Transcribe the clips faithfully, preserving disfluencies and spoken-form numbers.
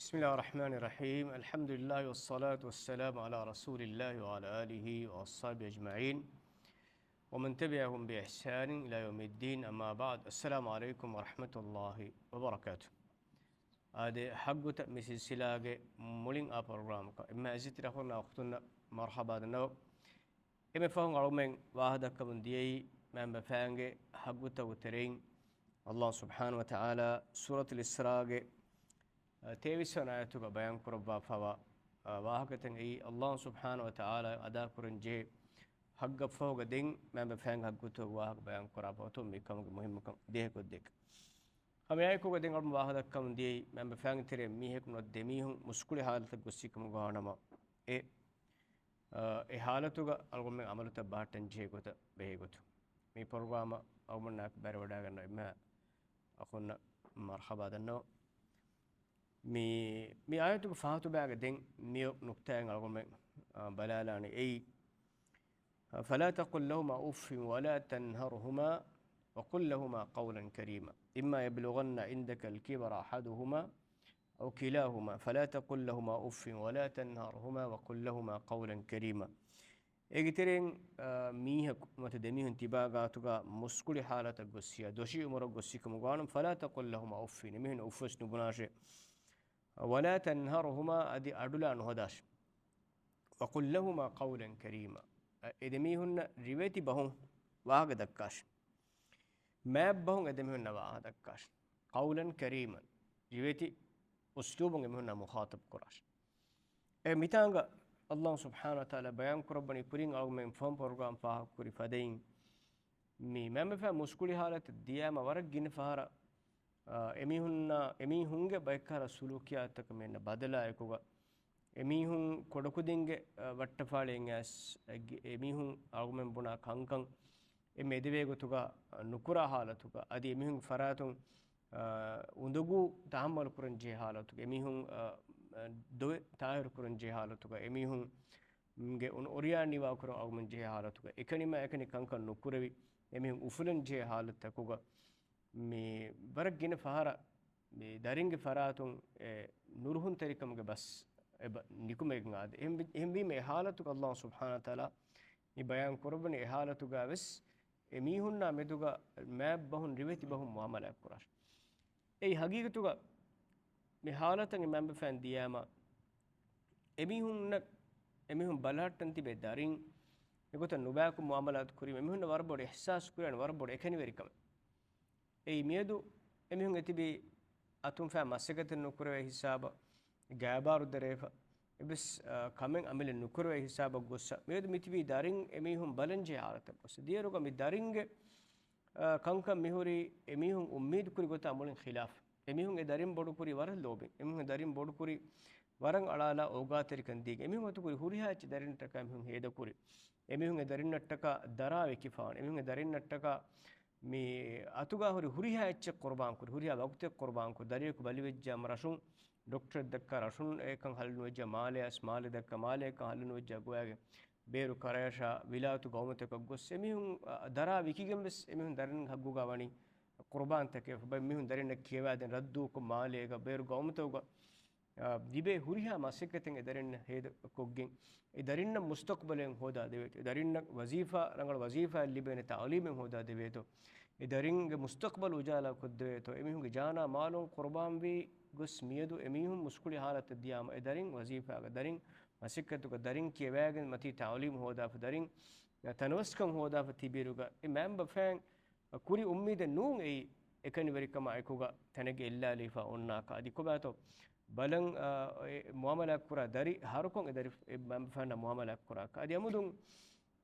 بسم الله الرحمن الرحيم. الحمد لله والصلاة والسلام على رسول الله وعلى آله وأصحابه أجمعين ومن تبعهم بإحسان إلى يوم الدين، أما بعد. السلام عليكم ورحمة الله وبركاته. އާދެ، ޙައްގުތައް މި ސިލްސިލާގެ މުޅިން އާ ޕްރޮގްރާމަކަށް އެންމެ އިއްޒަތްތެރި އަޚުންނާ އުޚުތުންނަށް މަރްޙަބާ ދަންނަވަން. އެންމެ ފަހުން އަޅުގަނޑުމެން ވާހަކަދައްކަމުން ދިޔައީ، މައިންބަފައިންގެ ޙައްގުތަކުގެ ތެރެއިން ﷲ ސުބްޙާނަހޫ ވަތަޢާލާ ސޫރަތުލް އިސްރާގެ، އަ، ތޭވީސް ވަނަ އާޔަތުގަ ބަޔާން ކުރައްވާފައިވާ، އަ، ވާހަކަތައް އެއީ ﷲ ސުބްޙާނަހޫ ވަތަޢާލާ އަދާކުރަން ޖެހޭ ޙައްގަށްފަހުގަ ދެން މައިންބަފައިންގެ ޙައްގުތަކުގެ ވާހަކަ ބަޔާން ކުރާ ފަހަތު މި ކަމުގެ މުހިއްމުކަން ދޭހަކޮށްދޭކަށް. ހަމައެއާއެކުގަ ދެން އަޅުގަނޑު ވާހަކަދައްކަމުން ދިޔައީ، މައިންބަފައިންގެ ތެރޭ މީހަކު ނުވަތަ ދެމީހުން މުސްކުޅި ޙާލަތަށް ގޮއްސިކަމުގަ ވާނަމަ، އެ، އަ، އެ ޙާލަތުގަ އަޅުގަނޑުމެން ޢަމަލުތައް ބަހައްޓަން ޖެހޭ ގޮތަށް ބެހޭ ގޮތުން. މި ޕްރޮގްރާމަށް އަޅުގަނޑުމެންނާއެކު ބައިވެރިވަޑައިގަންނަވާ އެންމެހާ އަޚުންނަށް މަރްޙަބާ ދަންނަވަން. މި، މި އާޔަތުގެ ފަހަތު ބައިގަ ދެން މި ނުކްތާއިން އަޅުގަނޑުމެން، އާ، ބަލާލާނީ އެއީ، فلا تقل لهما أف ولا تنهرهما وقل لهما قولا كريما. إما يبلغن عندك الكبر أحدهما أو كلاهما فلا تقل لهما أف ولا تنهرهما وقل لهما قولا كريما. އޭގެ ތެރެއިން، އާ، މީހަކު ނުވަތަ ދެމީހުން ތިބާ ގާތުގަ މުސްކުޅި ޙާލަތަށް ގޮއްސިޔާ، ދޮށީ އުމުރަށް ގޮއްސިކަމުގަ ވާނަމަ، فلا تقل لهما أف، އެމީހުން އުފްވެސް ނުބުނާށޭ. ولا تنهرهما، އަދި އަޑުލާ ނުހަދާށޭ. وقل لهما قولا كريما، އެ ދެމީހުންނަށް ރިވެތި ބަހުން ވާހަކަ ދައްކާށޭ. މާތް ބަހުން އެ ދެމީހުންނަށް ވާހަކަ ދައްކާށޭ. قولا كريما، ރިވެތި އުސްލޫބުން އެމީހުންނާ މުޚާޠަބު ކުރާށޭ. އެ މިތާނގަ ﷲ ސުބްޙާނަހޫ ވަތަޢާލާ ބަޔާން ކުރައްވަނީ، ކުރިން އަޅުގަނޑުމެން ފޯން ޕްރޮގްރާމް ފާހަގަކުރި ފަދައިން، މި މައިންބަފައިން މުސްކުޅި ޙާލަތަށް ދިޔާމަ ވަރަށް ގިނަ ފަހަރަށް، އާ، އެމީހުންނާ، އެމީހުންގެ ބައެއް ކަހަލަ ސުލޫކިޔާތުތަކަށް މި އަންނަ ބަދަލާއެކުގަ، އެމީހުން ކުޑަކުދިންގެ، އަ، ވައްޓަފާޅިއެއް އައިސް، އެ، އެމީހުން އަޅުގަނޑުމެން ބުނާ ކަންކަން އެންމެ އެދެވޭ ގޮތުގަ، އަ، ނުކުރާ ޙާލަތުގަ، އަދި އެމީހުންގެ ފަރާތުން، އަ، އުނދަގޫ ތަޙައްމަލު ކުރަން ޖެހޭ ޙާލަތުގަ، އެމީހުން، އަ، އަ، ދޮވެ ތާހިރު ކުރަން ޖެހޭ ޙާލަތުގަ، އެމީހުންގެ އުނ-، އޮރިޔާ ނިވާކުރަން އަޅުގަނޑުމެން ޖެހޭ ޙާލަތުގަ، އެކަނިމާ އެކަނި ކަންކަން ނުކުރެވި، އެމީހުން އުފުލަން ޖެހޭ ޙާލަތްތަކުގަ، މި ވަރަށް ގިނަ ފަހަރަށް މި ދަރިންގެ ފަރާތުން އެ ނުރުހުންތެރިކަމުގެ ބަސް އެބަ ނިކުމެގެން އާދެ. އެހެން ވި-، އެހެންވީމަ އެ ޙާލަތުގަ ﷲ ސުބްޙާނަހޫ ވަތަޢާލާ މި ބަޔާން ކުރައްވަނީ އެ ޙާލަތުގަ ވެސް އެ މީހުންނާ މެދުގަ މާތް ބަހުން ރިވެތި ބަހުން މުޢާމަލާތް ކުރާށޭ. އެއީ ހަގީގަތުގަ މި ޙާލަތަށް އެ މައިންބަފައިން ދިޔާމަ، އެމީހުންނަށް، އެމީހުން ބަލަހައްޓަން ތިބޭ ދަރިން އެގޮތަށް ނުބަޔާކޮށް މުޢާމަލާތު ކުރީމަ، އެމީހުންނަށް ވަރަށް ބޮޑު އިޙްސާސް ކުރެވޭނެ ވަރަށް ބޮޑު އެކަނިވެރިކަމެއް. އެއީ މިއަދު އެމީހުން އެތިބީ އަތުން ފައި މަސައްކަތެއް ނުކުރެވޭ ހިސާބަށް، ގާބާރު ދެރަވެފަ، އެއްވެސް، އަ، ކަމެއް އަމިއްލަ ނުކުރެވޭ ހިސާބަށް ގޮއްސަ، މިއަދު މިތިބީ ދަރިން އެމީހުން ބަލަން ޖެހޭ ޙާލަތަށް ގޮއްސަ. ދިޔައިރުގަ މި ދަރިންގެ، އަ، ކަންކަން މިހުރީ އެމީހުން އުއްމީދު ކުރި ގޮތާ މުޅިން ޚިލާފް. އެމީހުން އެ ދަރިން ބޮޑުކުރީ ވަރަށް ލޯބިން. އެމީހުން އެ ދަރިން ބޮޑުކުރީ ވަރަށް އަޅާލާ އޯގާތެރިކަން ދީގެން. އެމީހުން އަތުކުރި ހުރިހާ އެއްޗެއް ދަރިންނަށްޓަކާ އެމީހުން ހޭދަކުރި. އެމީހުން އެ ދަރިންނަށްޓަކާ ދަރާ ވެކިފާނެ. އެމީހުން އެ ދަރިންނަށްޓަކާ މި އަތުގާ ހުރި ހުރިހާ އެއްޗެއް ޤުރުބާންކުރި، ހުރިހާ ވަގުތެއް ޤުރުބާންކުރި، ދަރިޔަކު ބަލިވެއްޖާމަ ރަށުން ޑޮކްޓަރެއް ދައްކާ، ރަށުން އެކަން ހައްލުނުވެއްޖާ މާލެ އައިސް މާލެ ދައްކާ، މާލެ އެކަން ހައްލުނުވެއްޖާ ގޮވާގެން ބޭރު ކަރަޔަށާ ވިލާތު ގައުމުތަކަށް ގޮސް އެމީހުން، އަ، ދަރާ ވިކިގެން ވެސް އެމީހުން ދަރިން ހައްގުގާ ވަނީ ޤުރުބާންތަކެއް. ބައެއް މީހުން ދަރިންނަށް ކިޔަވާދޭން ރައްދުވަކޮށް މާލޭގަ ބޭރު ގައުމުތަކުގަ އާ، ލިބޭ ހުރިހާ މަސައްކަތެއް އެ ދަރިންނަށް ހޭދަކޮށްގެން، އެ ދަރިންނަށް މުސްތަޤުބަލެއް ހޯދާ ދެވޭތޯ، އެ ދަރިންނަށް ވަޒީފާ، ރަނގަޅު ވަޒީފާއެއް ލިބޭނެ ތަޢުލީމެއް ހޯދާ ދެވޭތޯ، އެ ދަރިންގެ މުސްތަޤުބަލު އުޖާލާ ކޮށްދެވޭތޯ، އެމީހުންގެ ޖާނާ މާލުން ޤުރުބާންވީ ގޮސް މިއަދު އެމީހުން މުސްކުޅި ޙާލަތަށް ދިޔާމަ، އެ ދަރިން ވަޒީފާގަ، ދަރިން މަސައްކަތުގަ، ދަރިން ކިޔަވައިގެން މަތީ ތަޢުލީމު ހޯދާފަ، ދަރިން ތަނަވަސްކަން ހޯދާފަ ތިބިއިރުގަ، އެ މައިންބަފައިން ކުރި އުއްމީދެއް ނޫން އެއީ އެކަނިވެރިކަމާ އެކުގަ ތަނެއްގަ އެއްލާލީފާ އޮންނާކަށް. އަދި ކޮބާތޯ ބަލަން، އާ، އެ މުޢާމަލާތް ކުރާ ދަރި ހަރުކޮށް އެ ދަރި އެ މައިންބަފައިންނާ މުޢާމަލާތް ކުރާކަށް. އަދި އަމުދުން،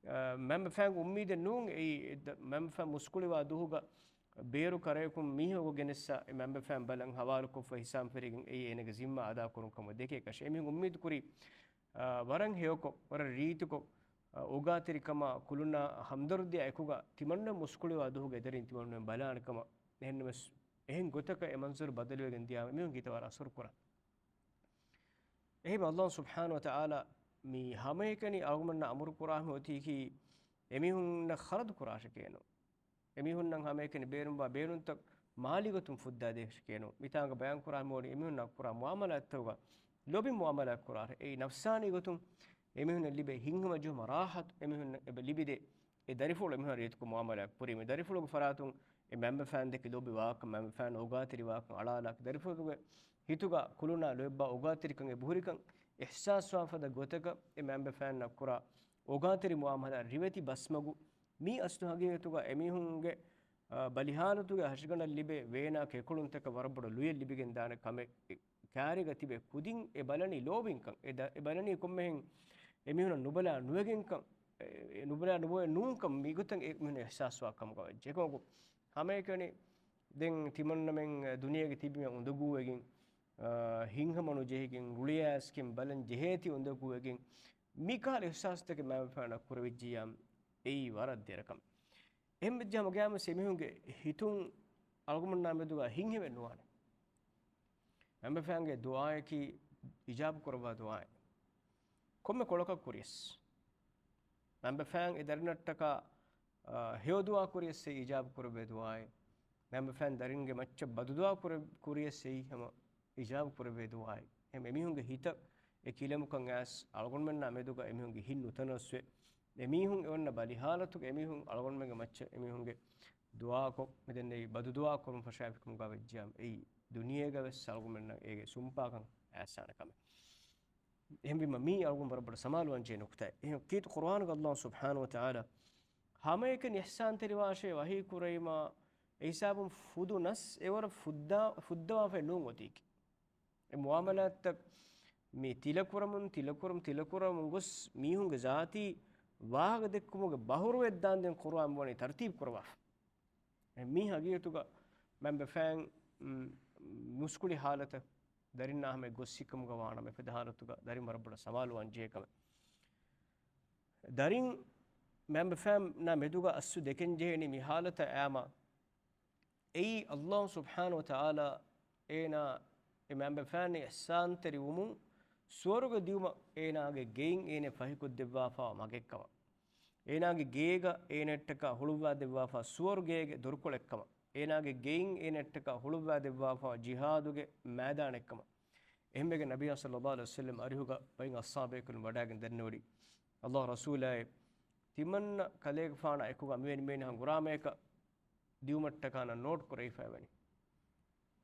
އާ، މައިންބަފައިންގެ އުއްމީދެއް ނޫން އެއީ އެ ދަ-، މައިންބަފައިން މުސްކުޅިވާ ދުހުގަ ބޭރު ކަރަޔަކުން މީހަކު ގެނެއްސާ އެ މައިންބަފައިން ބަލަން ހަވާލުކޮށްފަ ހިސާބު ފެށިގެން އެއީ އޭނަގެ ޒިންމާ އަދާކުރުން ކަމަށް ދެކޭކަށެއް. އެމީހުން އުއްމީދު ކުރީ އާ، ވަރަށް ހެޔޮކޮށް، ވަރަށް ރީތިކޮށް، އާ، އޯގާތެރިކަމާ، ކުލުނާ ހަމްދަރުދީއާ އެކުގަ ތިމަންނަ މުސްކުޅިވާ ދުހުގެ ދަރިން ތިމަންނަ ބަލާނެ ކަމަށް. އެހެންނަމަވެސް، އެހެން ގޮތަކަށް އެ މަންޒަރު ބަދަލުވެގެން ދިޔާމަ އެމީހުން ގިތަވާރަށް އަސަރު ކުރާ. އެހެން ﷲ ސުބްޙާނަހޫ ވަތަޢާލާ މި ހަމައެކަނި އަޅުގަނޑުމެންނަށް އަމުރު ކުރާ މި އޮތީކީ އެމީހުންނަށް ޚަރަދު ކުރާށެކޭނު. އެމީހުންނަށް ހަމައެކަނި ބޭނުންވާ ބޭނުންތައް މާލީ ގޮތުން ފުއްދާ ދޭށޭ ނޫން. މިތާނގަ ބަޔާން ކުރާ މި އެމީހުންނާ ކުރާ މުއާމަލާތްތަކުގަ ލޯބިން މުއާމަލާތް ކުރާށޭ. އެއީ ނަފްސާނީ ގޮތުން އެމީހުންނަށް ލިބޭ ހިތްހަމަޖެހުމަށް ރާހަތު، އެމީހުންނަށް އެބަ ލިބިދޭ. އެ ދަރިފުޅު އެމީހުން ރީތިކޮށް މުއާމަލާތް ކުރީމޭ. ދަރިފުޅުގެ ފަރާތުން އެ މައިންބަފައިން ދެކެ ލޯބިވާކަން، މައިންބަފައިން އޯގާތެރިވާކަން އަޅާލާކަށް، ދަރިފުޅުގެ ހިތުގަ ކުލުނާ ލޯތްބާ އޯގާތެރިކަން އެބަހުރިކަން އިޙްސާސްވާ ފަދަ ގޮތަކަށް އެ މައިންބަފައިންނަށް ކުރާ އޯގާތެރި މުއާމަލާ ރިވެތި ބަސްމަގު މީ އަސްލު ހަގީގަތުގަ އެމީހުންގެ، އާ، ބަލިހާލަތުގެ ހަށިގަނޑަށް ލިބޭ ވޭނާ ކެކުޅުންތަކަށް ވަރަށް ބޮޑަށް ލުޔެއް ލިބިގެން ދާނެ ކަމެއް ކާރިގަ ތިބޭ ކުދިން އެ ބަލަނީ ލޯބިންކަން، އެ ދަ-، އެ ބަލަނީ ކޮންމެހެން އެމީހުނަށް ނުބަލާ ނުވެގެންކަން، އެ، އެ ނުބަލާ ނުބޮއެ ނޫންކަން މިގޮތަށް އެ މީހުން އިޙްސާސްވާ ކަމުގަ ވެއްޖެ. އެކަމަކު ހަމައެކަނި ދެން ތިމަންނަމެން ދުނިޔޭގަ ތިބީމަ އުނދަގޫވެގެން، އާ، ހިތްހަމަ ނުޖެހިގެން ރުޅިއައިސްގެން ބަލަން ޖެހޭތީ އުނދަގޫވެގެން މިކަހަލަ އިޙްސާސްތަކެއް މައިންބަފައިންނަށް ކުރެވިއްޖިއްޔާ އެއީ ވަރަށް ދެރަ ކަމެއް. އެހެންވެއްޖެ ހަމަ ގައިމުވެސް އެމީހުންގެ ހިތުން އަޅުގަނޑުމެންނާ މެދުގަ ހިތްހެވެއް ނުވާނެ. މައިންބަފައިންގެ ދުޢާއަކީ އިޖާބަ ކުރައްވާ ދުޢާއެއް. ކޮންމެ ކޮޅަކަށް ކުރިޔަސް. މައިންބަފައިން އެ ދަރިންނަށްޓަކާ، އާ، ހެޔޮ ދުޢާ ކުރިޔަސް އެއީ އިޖާބަ ކުރެވޭ ދުޢާއެއް. މައިންބަފައިން ދަރިންގެ މައްޗަށް ބަދުދުޢާ ކުރެ-، ކުރިޔަސް އެއީ ހަމަ އިޖާބަ ކުރެވޭ ދުޢާއެއް. އެހެން އެމީހުންގެ ހިތަށް އެ ކިލަމުކަން އައިސް އަޅުގަނޑުމެންނާ މެދުގަ އެމީހުންގެ ހިތް ނުތަނަވަސްވެ، އެމީހުން އެ އޮންނަ ބަލިހާލަތުގަ އެމީހުން އަޅުގަނޑުމެންގެ މައްޗަށް އެމީހުންގެ ދުޢާކޮށް، މިދެންނެވި ބަދުދުޢާ ކުރުން ފަށާފިކަމުގަ ވެއްޖިއްޔާ އެއީ ދުނިޔޭގަ ވެސް އަޅުގަނޑުމެންނަށް އޭގެ ސުންޕާކަން އައިސާނެ ކަމެއް. އެހެންވީމަ މީ އަޅުގަނޑު ވަރަށް ބޮޑަށް ސަމާލުވާން ޖެހޭ ނުކުތާއެއް. އެހެން ކީރިތި ޤުރުއާނުގަ ﷲ ސުބްޙާނަހޫ ވަތަޢާލާ ހަމައެކަނި އިޙްސާންތެރިވާށޭ ވަޙީ ކުރެވީމާ، އެހިސާބުން ފުދު ނަސް އެވަރަށް ފުއްދާ-، ފުއްދަވާފައެއް ނޫން އޮތީކީ. އެ މުއާމަލާތްތައް މި ތިލަކުރަމުން، ތިލަކުރަމުން، ތިލަކުރަމުން ގޮސް މީހުންގެ ޒާތީ ވާހަކަ ދެއްކުމުގެ ބަހުރުވެއްދާންދެން ޤުރުއާން ވަނީ ތަރުތީބު ކުރަވާފަ. އެ މީ ހަގީގަތުގަ މައިންބަފައިން، މް، މުސްކުޅި ހާލަތަށް ދަރިންނާ ހަމަ ގޮއްސިކަމުގަ ވާނަމަ އެފަދަ ހާލަތުގަ ދަރިން ވަރަށް ބޮޑަށް ސަމާލުވާން ޖެހޭ ކަމެއް. ދަރިން މައިންބަފައިންނާ މެދުގަ އަސްލު ދެކެން ޖެހޭނީ މި ހާލަތަށް އައީމާ، އެއީ ﷲ ސުބްޙާނަހޫ ވަތަޢާލާ އޭނާ އެ މައިންބަފައިން އިޙްސާންތެރިވުމުން ސުވަރުގެ ދިއުމަށް އޭނާގެ ގެއިން އޭނަ ފަހިކޮށްދެއްވާފައިވާ މަގެއްކަމަށް. އޭނާގެ ގޭގަ އޭނައަށްޓަކާ ހުޅުއްވާދެއްވާފަ ސުވަރުގޭގެ ދޮރުކޮޅެއްކަމަށް. އޭނާގެ ގެއިން އޭނައަށްޓަކާ ހުޅުއްވާދެއްވާފަ ޖިހާދުގެ މައިދާނެއްކަމަށް. އެހެންވެގެން ނަބިއްޔާ ޞައްލައްލާހު ޢަލައިހި ވަސައްލަމް އަރިހުގަ ބައިން އަޞްޙާބޭކަލުން ވަޑައިގެން ދެންނެވޮޑި، ﷲ ރަސޫލާއޭ، ތިމަންނަ ކަލޭގެފާނާ އެކުގަ މިވެނި މީނަ ހަނގުރާމަޔަކަށް ދިއުމަށްޓަކާ ނަން ނޯޓް ކުރެވިފައިވަނީ.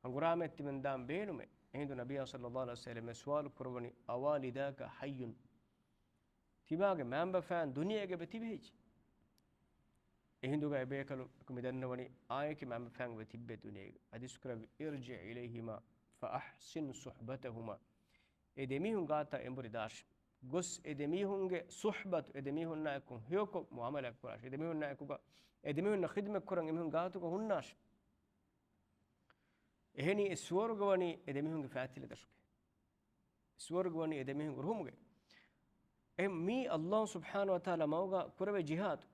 ހަނގުރާމައެއް ތިމަން ދާން ބޭނުމޭ. އެހިނދު ނަބިއްޔާ ޞައްލައްލާހު ޢަލައިހި ވަސައްލަމް ސުވާލު ކުރައްވަނީ، "أوالداك حي؟" ތިމާގެ މައިންބަފައިން ދުނިޔޭގަ އެބަ ތިބެ ހެއްޔޭ؟ އެހިނދުގަ އެބޭކަލު މި ދަންނަވަނީ އާއެކީ މައިންބަފައިން އެބަ ތިއްބެ ދުނިޔޭގަ. ޙަދީޘް ކުރެއްވި، "ارجع إليهما فأحسن صحبتهما." އެ ދެމީހުން ގާތަށް އެނބުރި ދާށި. ގޮސް އެ ދެމީހުންގެ ޞުޙްބަތު، އެ ދެމީހުންނާއެކު ހެޔޮކޮށް މުއާމަލާތް ކުރާށި. އެ ދެމީހުންނާއެކުގަ، އެ ދެމީހުންނަށް ޚިދުމަތް ކުރަން އެމީހުން ގާތުގަ ހުންނާށި. އެހެނީ އެ ސުވަރުގެ ވަނީ އެ ދެމީހުންގެ ފައިތިލަ ދަށުގެ. ސުވަރުގެ ވަނީ އެ ދެމީހުންގެ ރުހުމުގެ. އެ މީ ﷲ ސުބްޙާނަހޫ ވަތަޢާލާ މަގުގަ ކުރެވޭ ޖިހާދު.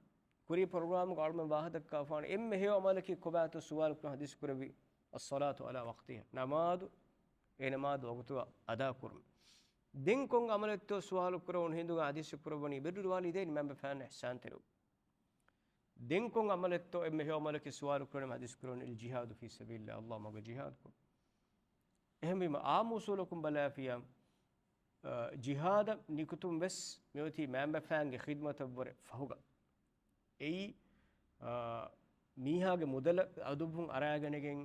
ކުރީ ޕްރޮގްރާމުގަ އަޅުމެން ވާހަކަ ދައްކާފާނެ އެންމެ ހެޔޮ ޢަމަލަކީ ކޮބާތޯ ސުވާލު ކުރަން ޙަދީޘް ކުރެއްވި، "الصلاة على وقتها." ނަމާދު އެ ނަމާދު ވަގުތުގަ އަދާ ކުރުން. ދެން ކޮން ޢަމަލެއްތޯ ސުވާލު ކުރެވުނު ހިނދުގަ ޙަދީޘް ކުރައްވަނީ، بر الوالدين، މައިންބަފައިންނަށް އިޙްސާންތެރިވުން. ދެން ކޮން ޢަމަލެއްތޯ އެންމެ ހެޔޮ ޢަމަލަކީ ސުވާލު ކުރަނީ ޙަދީޘް ކުރައްވަނީ، الجهاد في سبيل الله، ﷲ މަގަށް ޖިހާދު ކުރުން. އެހެންވީމަ، ޢާއްމު އުޞޫލަކުން ބަލާފިޔާ، އަ، ޖިހާދަށް ނިކުތުން ވެސް މިއޮތީ މައިންބަފައިންގެ ޚިދުމަތަށްވުރެ ފަހުގަ. އެއީ، އާ، މީހާގެ މުދަލަށް އަދުއްވުން އަރާގަނެގެން،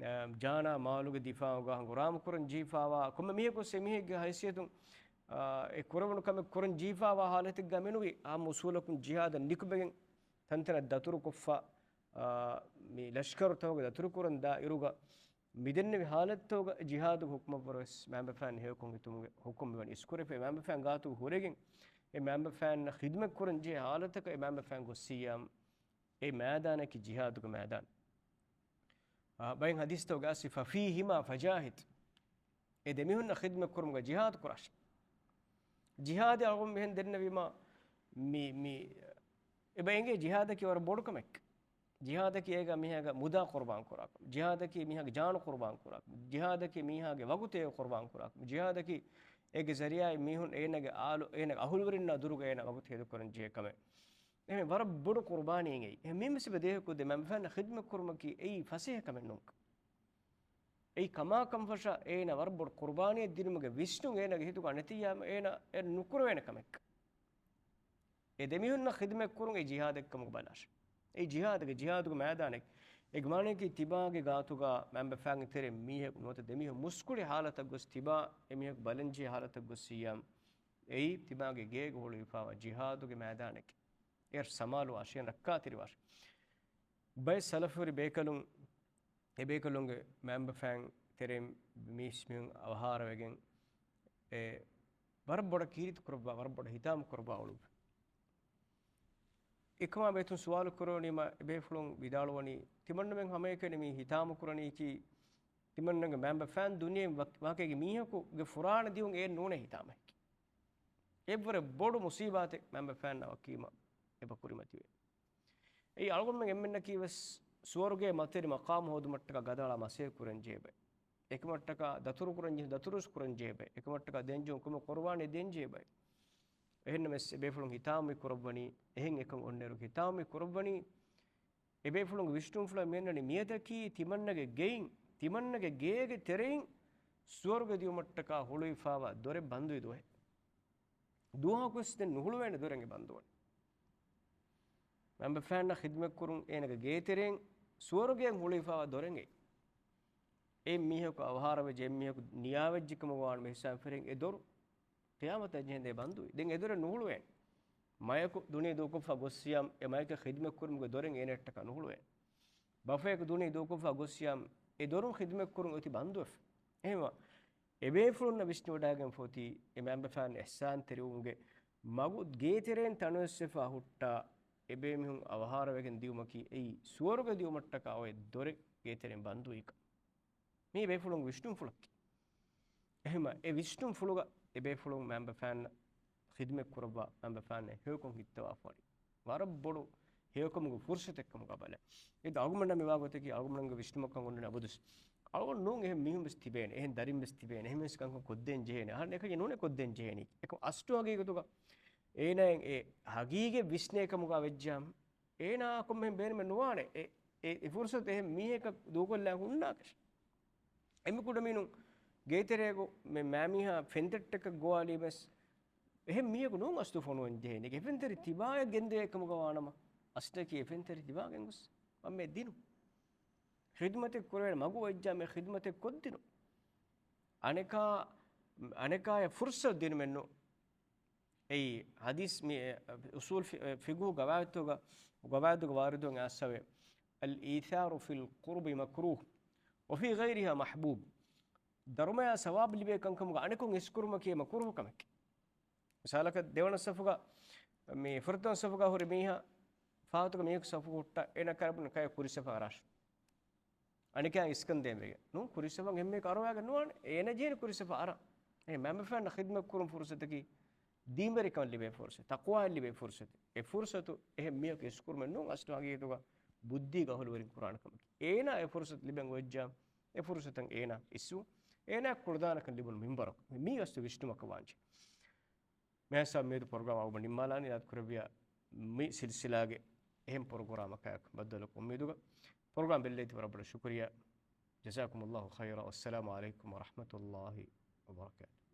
އާ، ޖާނާ މާލުގެ ދިފާޢުގަ ހަނގުރާމަ ކުރަން ޖެހިފާވާ ކޮންމެ މީހަކުވެސް އެމީހެއްގެ ހައިސިއްޔަތުން، އާ، އެ ކުރެވުނު ކަމެއް ކުރަން ޖެހިފާވާ ޙާލަތެއްގަ މެނުވީ އާއްމު އުޞޫލަކުން ޖިހާދަށް ނިކުމެގެން ތަންތަނަށް ދަތުރުކޮށްފަ، އާ، މި ލަޝްކަރުތަކުގެ ދަތުރުކުރަން ދާ އިރުގަ މިދެންނެވި ޙާލަތްތަކުގަ ޖިހާދުގެ ޙުކުމަށްވުރެ ވެސް މައިންބަފައިން ހެޔޮކޮށް ހިތުމުގެ ޙުކުމް މިވަނީ އިސްކުރެފަ އެ މައިންބަފައިން ގާތުގަ ހުރެގެން އެ މައިންބަފައިންނަށް ޚިދުމަތް ކުރަން ޖެހޭ ޙާލަތަކަށް އެ މައިންބަފައިން ގޮއްސިއްޔާ އެ މައިދާނަކީ ޖިހާދުގެ މައިދާން. އާ، ބައެއް ޙަދީޘްތަކުގަ އައިސް، "ففيهما فجاهد." އެ ދެމީހުންނަށް ޚިދުމަތް ކުރުމުގަ ޖިހާދު ކުރާށި. ޖިހާދެއް އަޅުގަނޑު މިހެން ދެންނެވީމަ، މި، މި، އެބަ އެނގޭ ޖިހާދަކީ ވަރަށް ބޮޑު ކަމެއް. ޖިހާދަކީ އޭގަ މީހާގެ މުދާ ޤުރުބާން ކުރާކަމެއް. ޖިހާދަކީ މީހާގެ ޖާނު ޤުރުބާން ކުރާކަމެއް. ޖިހާދަކީ މީހާގެ ވަގުތެއް ޤުރުބާން ކުރާކަމެއް. ޖިހާދަކީ އޭގެ ޒަރީޢާއިން މީހުން އޭނާގެ އާލު، އޭނާގެ އަހުލުވެރިންނާ ދުރުގަ އޭނާ ވަގުތު ހޭދަކުރަން ޖެހޭ ކަމެއް. އެހެން ވަރަށް ބޮޑު ޤުރުބާނީއެއް އެއީ. އެހެން މި މިސްބަ ދޭހަކު ދެ މަންފާން ޚިދްމަތް ކުރުމަކީ އެއީ ފަސޭހަ ކަމެއް ނޫން. އެއީ ކަމާކަން ފަށާ އޭނަ ވަރަށް ބޮޑު ޤުރުބާނީއެއް ދިނުމުގެ ވިސްނުން އޭނަގެ ހިތުގަ ނެތިއްޔާމަ އޭނަ އެ ނުކުރެވޭނެ ކަމެއް. އެ ދެމީހުންނަށް ޚިދުމަތް ކުރުން އެ ޖިހާދެއްކަމުގަ ބަލާށި. އެ ޖިހާދުގެ، ޖިހާދުގެ މައިދާނެއް. އެ މާނައަކީ ތިބާގެ ގާތުގަ މަންބަފާންގެ ތެރެ މީހަކު ނުވަތަ ދެމީހުން މުސްކުޅި ހާލަތަށް ގޮސް ތިބާ އެ މީހަކު ބަލަންޖެހޭ ހާލަތަށް ގޮއްސިއްޔާ، އެއީ ތިބާގެ ގޭގަ ހުޅުވިފާވާ ޖިހާދުގެ މައިދާނެކެ. އޭރު ސަމާލުވާށި، ރައްކާތެރިވާށި. ބައެއް ސަލަފުވެރި ބޭކަލުން، އެ ބޭކަލުންގެ މަންބަފާން ތެރެއިން މީސްމިހުން އަވަހާރަވެގެން، އެ ވަރަށް ބޮޑަށް ކީރިތި ކުރައްވާ، ވަރަށް ބޮޑަށް ހިތާމަ ކުރައްވާ އުޅުއްވި. އެކަމާ ބޭތުން ސުވާލު ކުރެވުނީމަ، އެބޭފުޅުން ވިދާޅުވަނީ، ތިމަންނަމެން ހަމައެކަނި މި ހިތާމަ ކުރަނީކީ، ތިމަންނަގެ މަންބަފާން ދުނިޔެ ވަކި، ވަކިގެ މީހަކުގެ ފުރާނަ ދިޔުން އޭން ނޫނޭ ހިތާމައެކީ. އެއްވަރެއް ބޮޑު މުސީބާތެއް މަންބަފާންނަށް ވަކީމަ އެބަ ކުރިމަތިވޭ. އެއީ އަޅުގަނޑުމެން އެންމެންނަކީ ވެސް ސުވަރުގޭ މަތިވެރި މަޤާމު ހޯދުމަށްޓަކާ ގަދައަޅާ މަސައްކަތް ކުރަން ޖެހޭ ބައެއް. އެކަމަށްޓަކާ ދަތުރު ކުރަން ޖެހޭ، ދަތުރުވެސް ކުރަން ޖެހޭ ބައެއް. އެކަމަށްޓަކާ ދޭންޖެހޭ ކޮންމެ ޤުރުބާނެއް ދޭންޖެހޭ ބައެއް. އެހެންނަމަވެސް އެބޭފުޅުން ހިތާމަވި ކުރައްވަނީ، އެހެން އެކަން އޮންނައިރު ހިތާމަވި ކުރައްވަނީ، އެބޭފުޅުންގެ ވިސްނުންފުޅަށް މިއަންނަނީ މިއަދަކީ ތިމަންނަގެ ގެއިން، ތިމަންނަގެ ގޭގެ ތެރެއިން ސުވަރުގެ ދިޔުމަށްޓަކާ ހުޅުވިފާވާ ދޮރެއް ބަންދުވި ދުވަހެއް. ދުވަހަކުވެސް ދެން ނުހުޅުވޭނެ ދޮރެއް އެ ބަންދުވަނީ. މަންބަފާންނަށް ޚިދުމަތްކުރުން އޭނަގެ ގޭތެރެއިން ސުވަރުގެއަށް ހުޅުވިފާވާ ދޮރެއް އެ. އެ މީހަކު އަވަހާރަވެއްޖެ، އެ މީހަކު ނިޔާވެއްޖެ ކަމުގަ ވާނަމަ ހިސާބު ފެރެއިން އެ ދޮރު ޤިޔާމަތަށް ޖެހެންދޭ ބަންދުވި. ދެން އެ ދޮރެއް ނުހުޅުވޭނެ. މަޔަކު ދުނިޔެ ދޫކޮށްފަ ގޮއްސިޔާމް އެ މަޔަކަށް ޚިދުމަތްކުރުމުގެ ދޮރެއް އޭނައަށްޓަކާ ނުހުޅުވޭނެ. ބަފަޔަކު ދުނިޔެ ދޫކޮށްފަ ގޮއްސިޔާމް އެ ދޮރުން ޚިދުމަތްކުރުން އޮތީ ބަންދުވެފަ. އެހެންވާ، އެބޭފުޅުންނަށް ވިސްނިވަޑައިގެން ފޮތީ އެ މަންބަފާން އިޙްސާންތެރިވުމުގެ މަގު ގޭތެރެއިން ތަނަވަސްވެފަ ހުއްޓާ، އެބޭމީހުން އަވަހާރަވެގެން ދިޔުމަކީ އެއީ ސުވަރުގެ ދިޔުމަށްޓަކާ އޮތް ދޮރެއް ގޭތެރެއިން ބަންދުވީކަން. މީ ބޭފުޅުންގެ ވިސްނުންފުޅަކީ. އެހެންމަ އެ ވިސްނުންފުޅުގަ އެ ބޭފުޅުން މަންބަފާން ޚިދުމަތް ކުރައްވާ، މަންބަފާން ހެޔޮކޮން ހިއްތަވާފަ ވަނީ. ވަރަށް ބޮޑު ހެޔޮކަމުގެ ފުރުސަތެއް ކަމުގަ ބަލަ. އެ އަޅުގަނޑަށް މި ވާގޮތަކީ އަޅުގަނޑުގެ ވިސްނުމަކަށް އޮންނަ އަބަދުސް. އަޅުގަނޑު ނޫން އެހެން މީހުން ވެސް ތިބޭނެ. އެހެން ދަރިން ވެސް ތިބޭނެ. އެހެން ވެސް ކަންކަން ކޮށްދޭން ޖެހޭނެ. އަހަން އެކަން ނޫނޭ ކޮށްދޭން ޖެހޭނީ. އެކަމަ އަސްލު ހަގީގަތުގަ އޭނާއަށް އެ ހަގީގަތް ވިސްނޭ ކަމުގަ ވެއްޖާމަ، އޭނާ ކޮންމެހެން ބޭނުމެއް ނުވާނެ. އެ، އެ، އެ ފުރުސަތު އެހެން މީހަކަށް ދޫކޮށްލާ ހުންނާކަށް. އެންމެ ކުޑަމީނުން ގޭތެރޭގަ މެ-، މައިމީހާ ފެންތައްޓަކަށް ގޮވާލީމަސް، އެހެން މީހަކު ނޫން އަސްލު ފޮނުވަން ޖެހޭނެ. އެ ފެންތަރި ތިބާއަށް ގެންދެވޭ ކަމުގަ ވާނަމަ، އަސްލަކީ އެ ފެންތަރި ތިބާގެން ގޮސް މަންމެ ދިނު. ޚިދުމަތެއް ކުރެވޭނެ މަގު ވެއްޖާ މެ ޚިދުމަތެއް ކޮށްދިނު. އަނެކާ، އަނެކާޔަށް ފުރުސަތު ދިނުމެއް ނޫން. އެއީ ޙަދީޘް މި، އެ، އުޞޫލު ފި-، އެ، ފިޤުހު ގަވާއިދުގަ، ގަވާއިދުގަ ވާރިދުވެ އައިސްފަވޭ. الإيثار في القرب مكروه وفي غيرها محبوب. ދަރުމަޔާ ސަވާބު ލިބޭ ކަންކަމުގަ އަނެކުން އިސްކުރުމަކީ މަކުރޫހު ކަމެކޭ. މިސާލަކަށް ދެވަނަ ސަފުގަ، މި ފުރަތަމަ ސަފުގަ ހުރި މީހާ ފާހަތުގަ މީހަކު ސަފު ހުއްޓާ އޭނަ ކަރަބުން ކައި ކުރިސަފަ އަރާށި. އަނެކާ އިސްކަން ދޭން ވެގެން. ނޫން ކުރިސަފަން އެންމެ ކަރުވާގެން ނުވާނެ. އޭނަ ޖޭން ކުރިސަފަ އަރާ. އެ މަންބަފާން ޚިދުމަތް ކުރުން ފުރުސަތަކީ ދީންވެރިކަން ލިބޭ ފުރުސަތު، ތަޤްވާ ލިބޭ ފުރުސަތު. އެ ފުރުސަތު އެހެން މީހަކު އިސްކުރުމެއް ނޫން އަސްލު ހަގީގަތުގަ ބުއްދީގަ އަހުލުވެރިން ކުރާނެ ކަމަކީ. އޭނާ އެ ފުރުސަތު ލިބެން އޮތްޖާ، އެ ފުރުސަތަށް އޭނާ އިސްވު. އޭނާ ކުޅަދާނަކަން ލިބުނު މިންވަރަކު. މީ އަސްލު ވިސްނުމަކަށް ވާންޖެ. މިހާ ސާ މިއަދު ޕްރޮގްރާމް އަޅުގަނޑު ނިންމާލާނީ އިރާދަ ކުރެއްވިޔާ މި ސިލްސިލާގެ އެހެން ޕްރޮގްރާމަކާއެކު ބައްދަލުކޮށް އުއްމީދުގަ ޕްރޮގްރާމް ބެއްލެވިތި ވަރަށް ބޮޑަށް ޝުކުރިއްޔާ. جزاكم الله خيرا. والسلام عليكم ورحمة الله وبركاته.